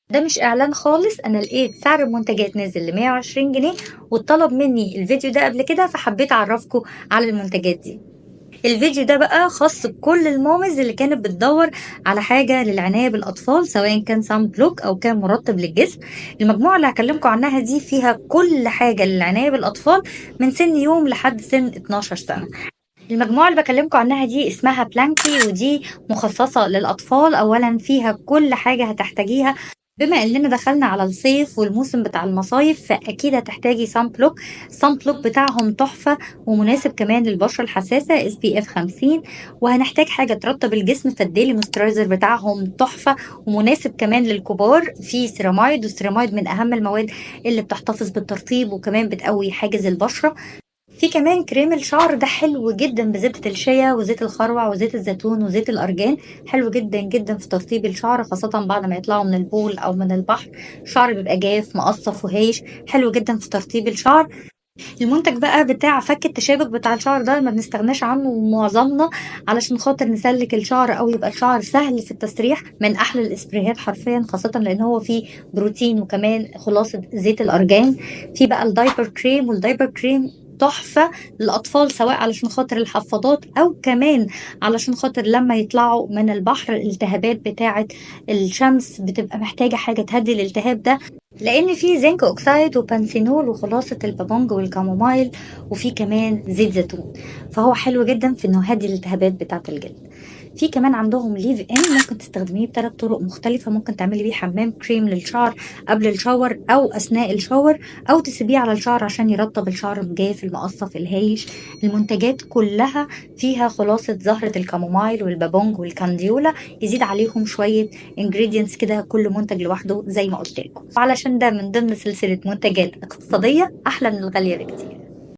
ده مش اعلان خالص، انا لقيت سعر المنتجات نزل ل 120 جنيه واتطلب مني الفيديو ده قبل كده، فحبيت اعرفكم على المنتجات دي. الفيديو ده بقى خاص بكل ال moms اللي كانت بتدور على حاجة للعناية بالأطفال، سواء كان sun block أو كان مرطب للجسم. المجموعة اللي هكلمكم عنها دي فيها كل حاجة للعناية بالأطفال من سن يوم لحد سن 12 سنة. المجموعة اللي بكلمكم عنها دي اسمها بلانكي، ودي مخصصة للأطفال. أولا فيها كل حاجة هتحتاجيها، بما اننا دخلنا على الصيف والموسم بتاع المصايف فاكيد هتحتاجي sun block. sun block بتاعهم تحفة ومناسب كمان للبشره الحساسة SPF 50. وهنحتاج حاجة ترطب الجسم، فال daily moisturizer بتاعهم تحفة ومناسب كمان للكبار. في سيرامايد، والسيرامايد من اهم المواد اللي بتحتفظ بالترطيب وكمان بتقوي حاجز البشرة. في كمان كريم الشعر ده حلو جدا بزبدة الشيا وزيت الخروع وزيت الزيتون وزيت الأرجان، حلو جدا جدا في ترطيب الشعر، خاصة بعد ما يطلعوا من ال pool أو من البحر الشعر بيبقى جاف مقصف وهايش، حلو جدا في ترطيب الشعر. المنتج بقى بتاع فك التشابك بتاع الشعر ده ما بنستغناش عنه معظمنا علشان خاطر نسلك الشعر او يبقى الشعر سهل في التسريح، من احلى الاسبريهات حرفيا، خاصة لان هو فيه بروتين وكمان خلاصة زيت الارجان. في بقى ال diaper cream، وال diaper cream تحفة للأطفال، سواء علشان خاطر الحفاضات أو كمان علشان خاطر لما يطلعوا من البحر الالتهابات بتاعة الشمس بتبقى محتاجة حاجة تهدي الالتهاب ده، لأن في zinc oxide و panthenol وخلاصة البابونج وال chamomile، وفي كمان زيت زيتون، فهو حلو جدا في إنه يهدي الالتهابات بتاعة الجلد. في كمان عندهم leave in، ممكن تستخدميه بثلاث طرق مختلفة، ممكن تعملي بيه حمام كريم للشعر قبل ال shower او اثناء ال shower، او تسيبيه على الشعر عشان يرطب الشعر الجاف المقصف الهايش. المنتجات كلها فيها خلاصه زهره ال chamomile والبابونج والكانديولا، يزيد عليهم شوية ingredients كده كل منتج لوحده زي ما قلت لكم. علشان ده من ضمن سلسلة منتجات اقتصادية احلى من الغالية بكتير.